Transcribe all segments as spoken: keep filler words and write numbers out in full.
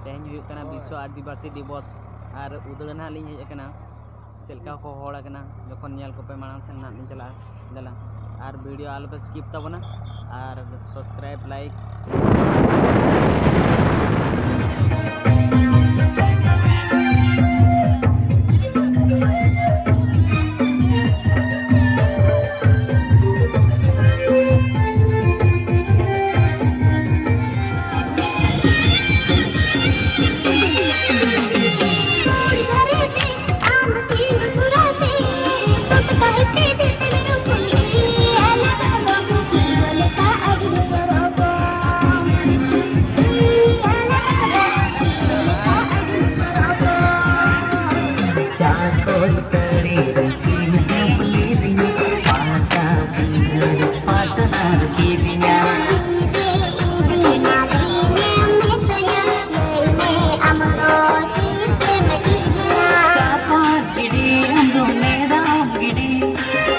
ᱛᱮᱦᱮᱧ ᱦᱩᱭᱩᱜ ᱠᱟᱱᱟ ᱵᱤᱥᱥᱚ ᱟᱹᱫᱤᱵᱟᱹᱥᱤ ᱫᱤᱵᱚᱥ, ᱟᱨ ᱩᱫᱽᱲᱟᱹ ᱱᱟᱦᱟᱜ ᱞᱤᱧ ᱦᱮᱡ ᱟᱠᱟᱱᱟ᱾ ᱪᱮᱫ ᱞᱮᱠᱟ ᱠᱚ ᱦᱚᱲ ᱟᱠᱟᱱᱟ, ᱡᱚᱠᱷᱚᱱ ᱧᱮᱞ ᱠᱚᱯᱮ ᱢᱟᱲᱟᱝ ᱥᱮᱱ ᱱᱟᱦᱟᱜ ᱞᱤᱧ ᱪᱟᱞᱟᱜᱼᱟ᱾ ᱫᱮᱞᱟ, ᱟᱨ ᱵᱷᱤᱰᱤᱭᱳ ᱟᱞᱚᱯᱮ ᱥᱠᱤᱯ ᱛᱟᱵᱚᱱᱟ, ᱟᱨ ᱥᱟᱵᱥᱠᱨᱟᱭᱤᱵᱽ, ᱞᱟᱭᱤᱠ᱾ ᱪᱟᱯᱟᱫ ᱜᱤᱰᱤ, ᱟᱢ ᱫᱚ ᱢᱮᱫᱟᱢ ᱜᱤᱰᱤ,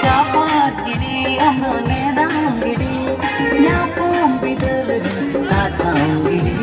ᱪᱟᱯᱟᱫ ᱜᱤᱰᱤ, ᱟᱢ ᱫᱚ ᱢᱮᱫᱟᱢ ᱜᱤᱰᱤ, ᱧᱟᱯᱟᱢ ᱵᱤᱫᱟᱹᱞ ᱨᱮ ᱠᱟᱛᱷᱟᱢ ᱜᱤᱰᱤ᱾